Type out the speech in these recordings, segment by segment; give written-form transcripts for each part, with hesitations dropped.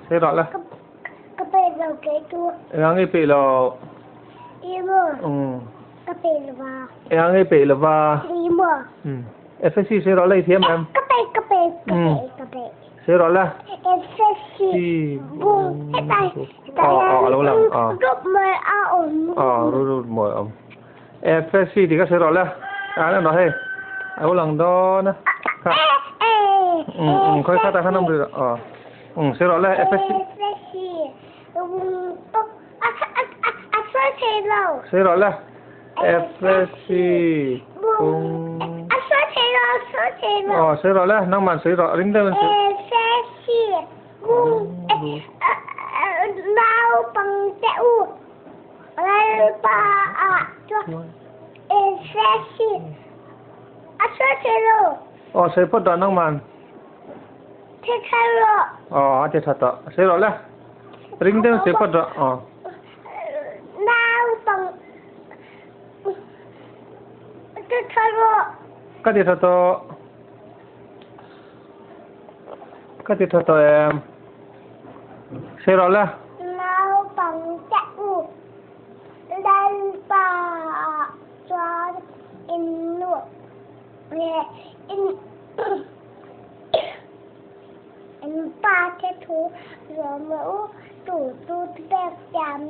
Sawi rawh la. Ka peih lo kei chu. Engah nge i peih lo? I maw? Umm. Ka peih lo va. Engah nge i peih lo va? I maw? Umm. FSC sawi rawh la i thiam em? Ka peih ka peih ka peih ka peih. Sawi rawh la. FSC bung hetai hetai Aw aw a lo lang aw. Rup mawi a awm. Aw rup mawi a awm. FSC tih kha sawi rawh la. A lang rawh hei. A lo lang dawn a. Kha. Umm umm khawi khatah khan awm rih rawh aw. Umm sawi rawh la FSC. FSC bung a a sawi thei lo. Sawi rawh la. FSC bung a sawi thei lo a sawi thei lo. Aw sawi rawh la nangman sawi rawh ring deuhin sawi. FSC bung naupangte u Lalpa ah chuan FSC a sawi thei lo. Aw sawi phawt rawh nangman. Ti tha rawh. Aw a ti tha tawh. Sawi rawh le. Ring deuhin sawi phawt rawh. Aw. Naupang ti tha rawh. Ka ti tha tawh. Ka ti tha tawh em. Sawi rawh le. Naupang te u Lalpa ah chuan in nuam leh in In pa te thu zawm rawh u, tu chu pek thiam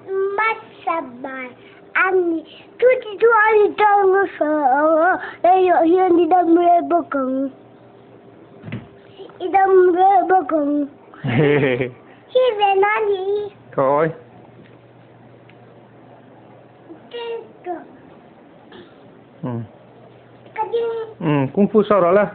hmasa ber a ni. Chu ti chu a ni tawng nasa ang a, leiah hian i dam reh bawk ang. I dam reh bawk ang. Hi ve na ni hi. Khawi. Ka ding. Kung fu saw rawh le.